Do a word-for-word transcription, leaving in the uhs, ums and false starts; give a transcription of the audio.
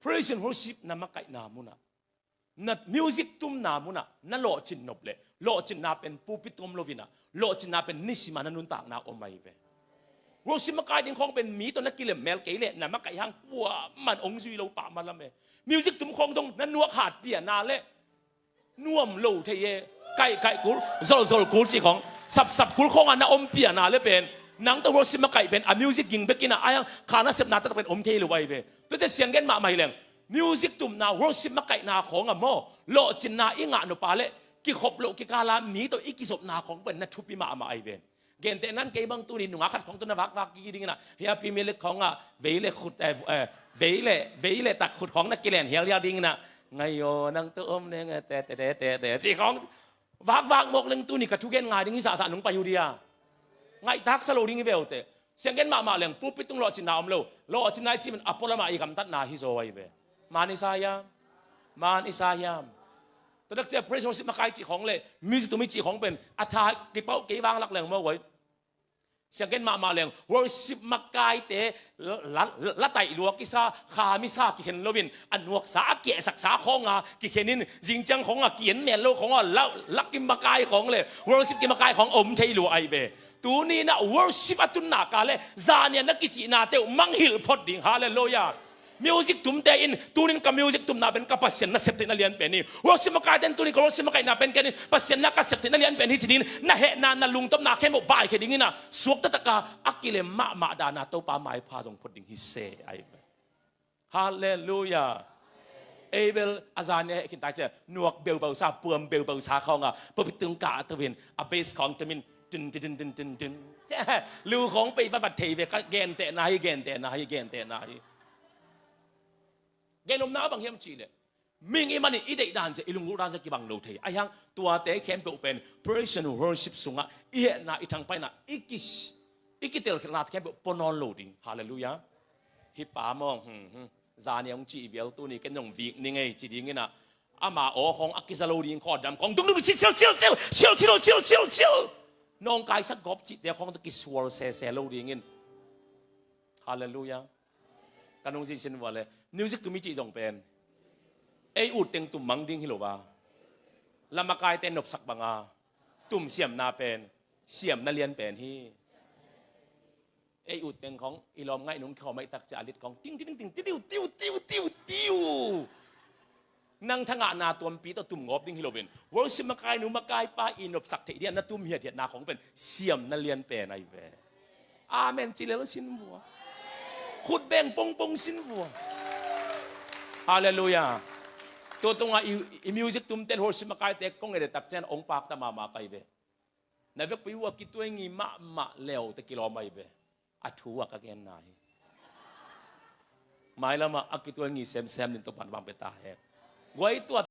Praise and worship na makaihna munah, na music tumna munah na lawhcin nop leh, lawhcinna pen pulpit tum om loinah, lawhcinna pen nisima na nuntakna om ahi ve. Worship makai ding khawng pen mi tawh na kilem mel kei leh na makaih hang kuaman ong zui lo pah malam e. Music tum khawng zong na nuak hat piana leh nuam lo thei e. Kaihkaih kul, zolzol kul cih khawng, sapsap kul khawngah na om piana leh pen nang tawh worship makaih pen a music ging bekinah ai hang kha nasepna taktak pen om thei lo ahi ve. Tua ciah sianggen mahmah hi leng music tumna worship makaihna khawngah maw, lawhcinna i ngah nop a leh kikhop loh kikala mi tawh i kizopna khawng pen na thupi mahmah ahi ve. Gentehna in kei bang tuni nungak khat khawng tawh na vakvak kiki dinginah, hia Premier League khawngah vei le khut, eh, eh, vei le, vei le tak khut khawng na kilen hialhial dinginah, ngai aw nang tawh om neng, eh, te te te te te cih khawng vakvak mawk leng tuni ka thugen ngai ding hi sahsah nung pai uh dia. Ngaihtak sa lo ding hi ve uh teh. Sianggen mahmah leng pulpit tung lawhcinna om lo. Lawhcinna i cih pen a pualamah i gamtatna hi zaw ahi ve. Man i sa hiam? Man i sa hiam? Tua tak ciah praise worship makai cih khawng le music tum i cih khawng pen a tha kipauh kei vanglak leng maw guai. Sianggen mahmah leng worship makaite la, la, la taih lua kisa, kha misa kikhen loin a nuaksa a kiahsaksa khawnga kikhenin zingciang khawnga ki-en mel lo khawnga la, la kimakai khawng le worship kimakai khawng om thei lua ahi ve. Tuni inah worship a tunna ka le zania na kicihnate uh manghilh phot ding. Halleluiah. Music tumte in tunin ka music tumna pen ka Pasian na sep theihna lian pen hi. Worship makaite in tunin ka worship makaihna pen ken in Pasian na ka sep theihna lian pen hi ci dingin na hehna na lungtopna khempeuh baikhia dinginah suak taktakah a kilem mahmah dana Topa maipha zong phot ding hi se ahi ve. Halleluiah. Abel a zania heh khin tai ciah nuak beubausa, puam beubausa khawnga pulpit tung kah a tuin a bass khawng tumin tun tun tun tun tun tun. Lu khawng pei vatvat thei ve. Ka gentehna hi, gentehna hi, gentehna hi. Genopna bang hiam cihleh mihing i manin i deih dan zia, i lunggulh dan zia kibang lo thei. Ahi hang tuate khempeuh pen praise and worship sungah i hehna, i thangpaihna, i ki, i kitelkhelhna khempeuh pua nawn lo ding. Halleluiah. Hi pa maw, hmm, hmm, zania hong cih vial tuni ken zong vik ning ei ci dinginah ama aw khawng a kiza lo ding khaw dam khawng dungdung sil sil sil sil sil sil sil sil. Nawngkaisak gawp cihte khawng tawh kisual sese lo dingin. Halleluiah. Ka nungzui sin vua le music tum i cih zong pen ei ut teng tum mang ding hi lo va. Lamakaite nopsak banga tum siamna pen siamna lian pen hi. Ei ut teng khawng i lawm ngaih nung khawm aih tak ciah a lit khawng ting ting ting tiu tiu tiu tiu tiu. Nang thangahna tuampi tawh tum gawp ding hi loin worship makai nu makai pa i nopsak theih dia na tum hiathiatna khawng pen siamna lian pen ahi ve. Amen ci lel sin vua. Khut beng pongpong sin vua. Halleluiah. Tua tungah i, i music tumten worship makaite kong ede tak cian ong pakta mahmah kai ve. Na vekpi uh a kituai ngi mahmah leute kilawm ahi ve. A thu a ka genna hi. Mailamah a kituai ngi semsem nin Topan vang pia ta hen. Guai tua